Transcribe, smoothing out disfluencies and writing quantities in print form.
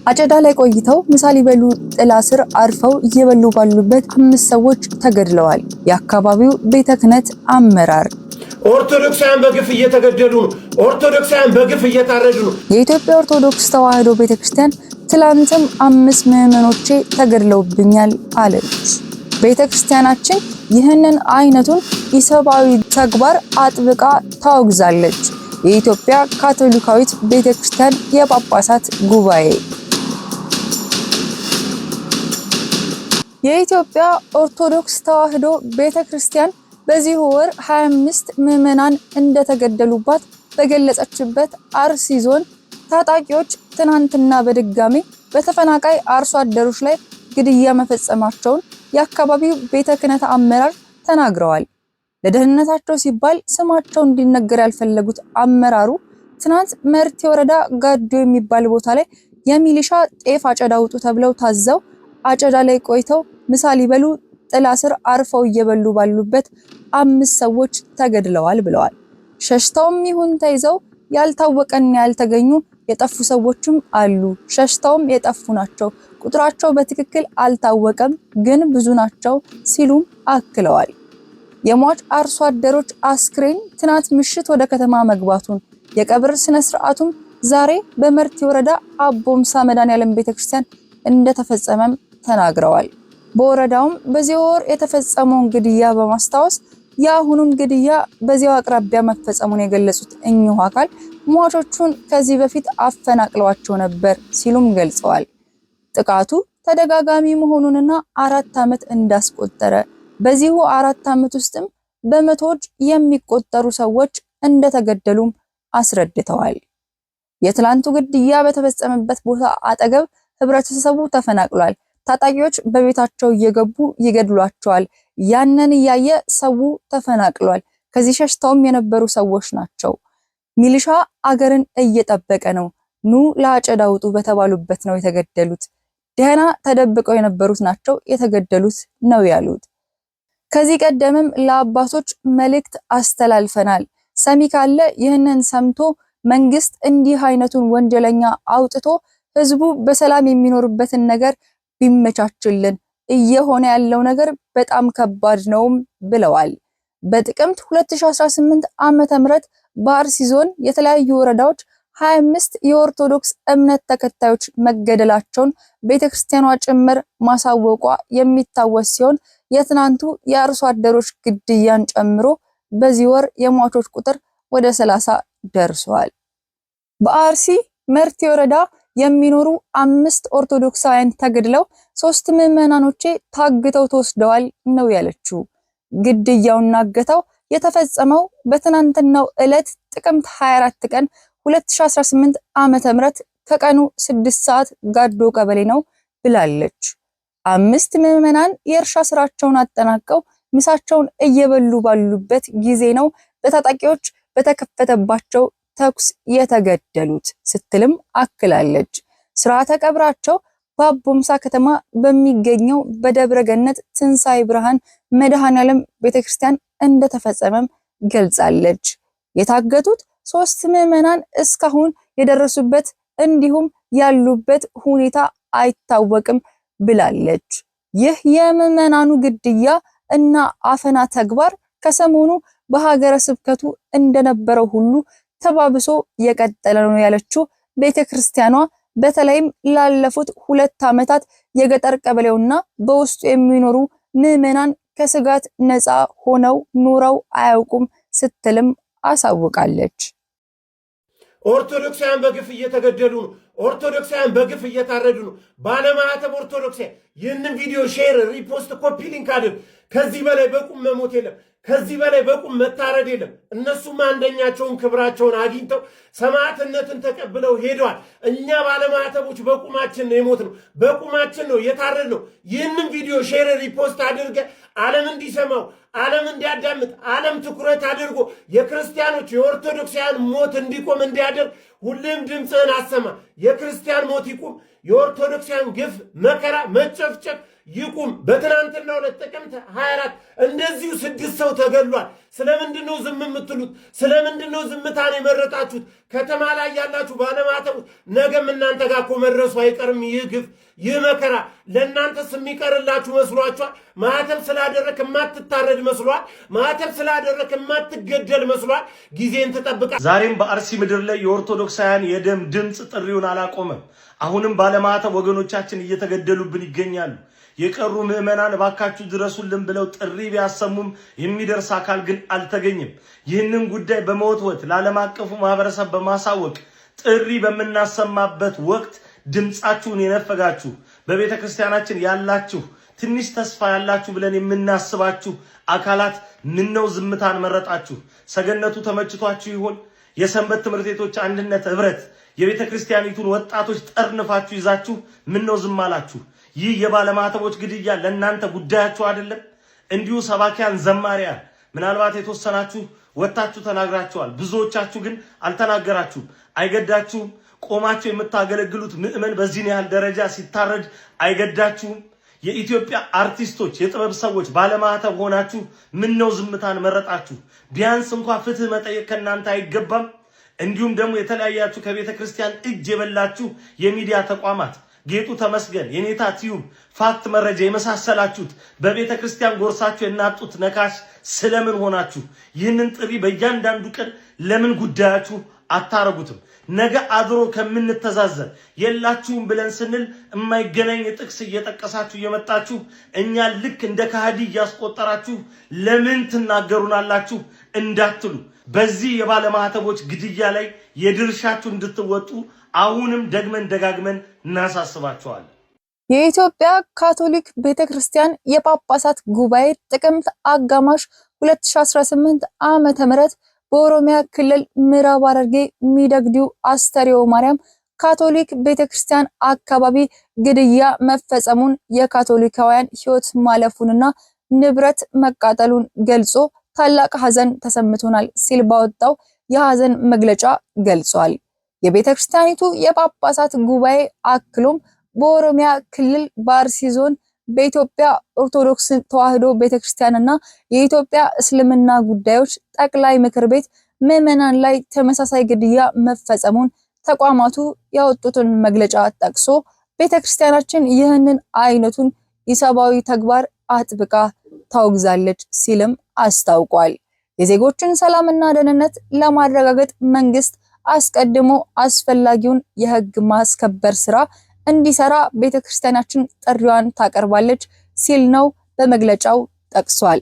አጨዳ ላይ ቆይተው ምሳ ሊበሉ ጥላ ስር አርፈው እየበሉ ባሉበት 5 ሰዎች ተገድለዋል። የአካባቢው ቤተ ክህነት አመራር ኦርቶዶክሳውያን በግፍ እየተገደሉ ነው። ኦርቶዶክሳውያን በግፍ እየታረዱ ነው። የኢትዮጵያ ኦርቶዶክስ ተዋሕዶ ቤተክርስቲያን ትላንትም 5 ምዕመኖቼ ተገድለውብኛል አለች። ቤተክርስቲያናችን ይህንን አይነቱን ኢሰብአዊ ተግባር አጥብቃ ታወግዛለች። የኢትዮጵያ ካቶሊካዊት ቤተክርስቲያን የጳጳሳት ጉባኤ። የኢትዮጵያ ኦርቶዶክስ ተዋሕዶ ቤተክርስቲያን በዚሁ ወር 25 ምዕመናን እንደተገደሉባት በገለጸችበት አርሲ ዞን ታጣቂዎች ትናንትና በድጋሚ በተፈናቃይ አርሶ አደሮች ላይ ግድያ መፈጸማቸውን የአካባቢው ቤተ ክህነት አመራር ተናግረዋል። ለደህንነታቸው ሲባል ስማቸው እንዲነገር ያልፈለጉት አመራሩ ትናንት መርቴ ወረዳ ጋዶ የሚባል ቦታ ላይ የሚሊሻ ጤፍ አጨዳ ውጡ ተብለው ታዘው አጨዳ ላይ ቆይተው ምሳ ሊበሉ ጥላ ስር አርፈው እየበሉ ባሉበት 5 ሰዎች ተገድለዋል ብለዋል። ሸሽተውም ይሁን ተይዘው ያልታወቀና ያልተገኙ የጠፉ ሰዎችም አሉ። ሸሽተውም የጠፉ ናቸው። ቁጥራቸው በትክክል አልታወቀም፣ ግን ብዙ ናቸው ሲሉም አክለዋል። የሟች አርሶ አደሮች አስክሬን ትናንት ምሽት ወደ ከተማ መግባቱን የቀብር ስነ ስርዓቱም ዛሬ በመርቲ ወረዳ አቦምሳ መድኃኔዓለም ቤተክርስቲያን እንደተፈጸመም ተናግረዋል። በወረዳውም በዚህ ወር የተፈጸመውን ግድያ በማስታወስ የአሁኑም ግድያ በዚያው አቅራቢያ መፈጸሙን የገለጹት እኚሁ አካል ሟቾቹን ከዚህ በፊት አፈናቅለዋቸው ነበር ሲሉም ገልጸዋል። ጥቃቱ ተደጋጋሚ መሆኑንና 4 ዓመት እንዳስቆጠረ በዚሁ 4 ዓመት ውስጥም በመቶዎች የሚቆጠሩ ሰዎች እንደተገደሉም አስረድተዋል። የትላንቱ ግድያ በተፈጸመበት ቦታ አጠገብ ህብረተሰቡ ተፈናቅሏል። ታጣቂዎች በቤታቸው እየገቡ ይገድሏቸዋል። ያንን እያየ ሰው ተፈናቅሏል። ከዚህ ሸሽተውም የነበሩ ሰዎች ናቸው። ሚሊሻ አገርን እየጠበቀ ነው። ኑ ለአጨዳ ውጡ በተባሉበት ነው የተገደሉት። ደህና ተደብቀው የነበሩት ናቸው የተገደሉት ነው ያሉት። ከዚህ ቀደምም ለአባቶች መልእክት አስተላልፈናል። ሰሚ ካለ ይህንን ሰምቶ መንግስት እንዲህ አይነቱን ወንጀለኛ አውጥቶ ህዝቡ በሰላም የሚኖርበትን ነገር ቢመቻችልን፣ እየሆነ ያለው ነገር በጣም ከባድ ነውም ብለዋል። በጥቅምት 2018 ዓመተ ምህረት በአርሲ ዞን የተለያዩ ወረዳዎች 25 የኦርቶዶክስ እምነት ተከታዮች መገደላቸውን ቤተክርስቲያኗ ጭምር ማሳወቋ የሚታወስ ሲሆን የትናንቱ የአርሶ አደሮች ግድያን ጨምሮ በዚህ ወር የሟቾች ቁጥር ወደ 30 ደርሷል። በአርሲ መርቲ ወረዳ የሚኖሩ 5 ኦርቶዶክሳውያን ተገድለው 3 ምዕመናኖቼ ታግተው ተወስደዋል ነው ያለችው። ግድያውና እገታው የተፈጸመው በትናንትናው ዕለት ጥቅምት 24 ቀን 2018 ዓመተ ምህረት ከቀኑ 6 ሰዓት ጋዶ ቀበሌ ነው ብላለች። 5 ምዕመናን የእርሻ ስራቸውን አጠናቀው ምሳቸውን እየበሉ ባሉበት ጊዜ ነው በታጣቂዎች በተከፈተባቸው ተኩስ የተገደሉት ስትልም አክላለች። ስርዓተ ቀብራቸው በአቦምሳ ከተማ በሚገኘው በደብረ ገነት ትንሳኤ ብርሃን መድኃኔዓለም ቤተክርስቲያን እንደተፈጸመም ገልጻለች። የታገቱት 3 ምዕመናን እስካሁን የደረሱበት እንዲሁም ያሉበት ሁኔታ አይታወቅም ብላለች። ይህ የምዕመናኑ ግድያ እና አፈና ተግባር ከሰሞኑ በሀገረ ስብከቱ እንደነበረው ሁሉ ተባብሶ የቀጠለ ነው ያለችው ቤተክርስቲያኗ በተለይም ላለፉት 2 ዓመታት የገጠር ቀበሌውና በውስጡ የሚኖሩ ምዕመናን ከስጋት ነፃ ሆነው ኑረው አያውቁም ስትልም አሳውቃለች። ኦርቶዶክሳውያን በግፍ እየተገደሉ ነው። ኦርቶዶክሳውያን በግፍ እየታረዱ ነው። ባለማዕተብ ኦርቶዶክሳውያን ይህንን ቪዲዮ share፣ repost፣ copy link አድርግ። ከዚህ በላይ በቁም መሞት የለም። ከዚህ በላይ በቁም መታረድ የለም። እነሱም አንደኛቸውን ክብራቸውን አግኝተው ሰማዕትነትን ተቀብለው ሄደዋል። እኛ ባለማዕተቦች በቁማችን ነው የሞትነው፣ በቁማችን ነው የታረድነው። ይህንን ቪዲዮ share፣ repost አድርገ ዓለም እንዲሰማው፣ ዓለም እንዲያዳምጥ፣ ዓለም ትኩረት አድርጎ የክርስቲያኖች የኦርቶዶክሳውያን ሞት እንዲቆም እንዲያደርግ ሁሌም ድምፅህን አሰማ። የክርስቲያን ሞት ይቁም። የኦርቶዶክሳውያን ግፍ፣ መከራ፣ መጨፍጨፍ ይቁም። በትናንትናው ዕለት ጥቅምት 24 እንደዚሁ 6 ሰው ተገድሏል። ስለምንድን ነው ዝም የምትሉት? ስለምንድን ነው ዝምታን የመረጣችሁት? ከተማ ላይ ያላችሁ ባለማዕተብ ባለማተቦች፣ ነገም እናንተ ጋር እኮ መድረሱ አይቀርም። ይህ ግፍ፣ ይህ መከራ ለእናንተስ የሚቀርላችሁ መስሏችኋል? ማተብ ስላደረክ የማትታረድ መስሏል? ማተብ ስላደረክ የማትገደል መስሏል? ጊዜን ትጠብቃል። ዛሬም በአርሲ ምድር ላይ የኦርቶዶክሳውያን የደም ድምፅ ጥሪውን አላቆመም። አሁንም ባለማተብ ወገኖቻችን እየተገደሉብን ይገኛሉ። የቀሩ ምዕመናን እባካችሁ ድረሱልን ብለው ጥሪ ቢያሰሙም የሚደርስ አካል ግን አልተገኘም። ይህንን ጉዳይ በመወትወት ለዓለም አቀፉ ማህበረሰብ በማሳወቅ ጥሪ በምናሰማበት ወቅት ድምፃችሁን የነፈጋችሁ፣ በቤተ ክርስቲያናችን ያላችሁ፣ ትንሽ ተስፋ ያላችሁ ብለን የምናስባችሁ አካላት ምነው ዝምታን መረጣችሁ? ሰገነቱ ተመችቷችሁ ይሆን? የሰንበት ትምህርት ቤቶች አንድነት ህብረት የቤተ ክርስቲያኒቱን ወጣቶች ጠርንፋችሁ ይዛችሁ ምነው ዝም አላችሁ? ይህ የባለማተቦች ግድያ ለእናንተ ጉዳያችሁ አይደለም? እንዲሁ ሰባኪያን ዘማሪያን ምናልባት የተወሰናችሁ ወጥታችሁ ተናግራችኋል። ብዙዎቻችሁ ግን አልተናገራችሁም። አይገዳችሁም? ቆማችሁ የምታገለግሉት ምዕመን በዚህን ያህል ደረጃ ሲታረድ አይገዳችሁም? የኢትዮጵያ አርቲስቶች፣ የጥበብ ሰዎች ባለማተብ ሆናችሁ ምነው ዝምታን መረጣችሁ? ቢያንስ እንኳ ፍትህ መጠየቅ ከእናንተ አይገባም? እንዲሁም ደግሞ የተለያያችሁ ከቤተ ክርስቲያን እጅ የበላችሁ የሚዲያ ተቋማት፣ ጌጡ ተመስገን፣ የኔታ ቲዩብ፣ ፋክት መረጃ የመሳሰላችሁት በቤተ ክርስቲያን ጎርሳችሁ የናጡት ነካሽ ስለምን ሆናችሁ? ይህንን ጥሪ በእያንዳንዱ ቀን ለምን ጉዳያችሁ አታረጉትም? ነገ አድሮ ከምንተዛዘብ የላችሁም ብለን ስንል የማይገናኝ ጥቅስ እየጠቀሳችሁ እየመጣችሁ እኛ ልክ እንደ ከሃዲ እያስቆጠራችሁ ለምን ትናገሩናላችሁ እንዳትሉ፣ በዚህ የባለማህተቦች ግድያ ላይ የድርሻችሁ እንድትወጡ አሁንም ደግመን ደጋግመን እናሳስባችኋለን። የኢትዮጵያ ካቶሊክ ቤተክርስቲያን የጳጳሳት ጉባኤ ጥቅምት አጋማሽ 2018 ዓመተ ምህረት በኦሮሚያ ክልል ምዕራብ ሐረርጌ ሚደግዲው አስተርዮ ማርያም ካቶሊክ ቤተክርስቲያን አካባቢ ግድያ መፈጸሙን፣ የካቶሊካውያን ሕይወት ማለፉንና ንብረት መቃጠሉን ገልጾ ታላቅ ሐዘን ተሰምቶናል ሲል ባወጣው የሐዘን መግለጫ ገልጿል። የቤተክርስቲያኒቱ የጳጳሳት ጉባኤ አክሎም በኦሮሚያ ክልል በአርሲ ዞን በኢትዮጵያ ኦርቶዶክስ ተዋሕዶ ቤተክርስቲያንና የኢትዮጵያ እስልምና ጉዳዮች ጠቅላይ ምክር ቤት ምዕመናን ላይ ተመሳሳይ ግድያ መፈጸሙን ተቋማቱ ያወጡትን መግለጫ ጠቅሶ ቤተክርስቲያናችን ይህንን አይነቱን ኢሰብአዊ ተግባር አጥብቃ ታወግዛለች ሲልም አስታውቋል። የዜጎችን ሰላምና ደህንነት ለማረጋገጥ መንግስት አስቀድሞ አስፈላጊውን የህግ ማስከበር ስራ እንዲሰራ ቤተክርስቲያናችን ጥሪዋን ታቀርባለች ሲል ነው በመግለጫው ጠቅሷል።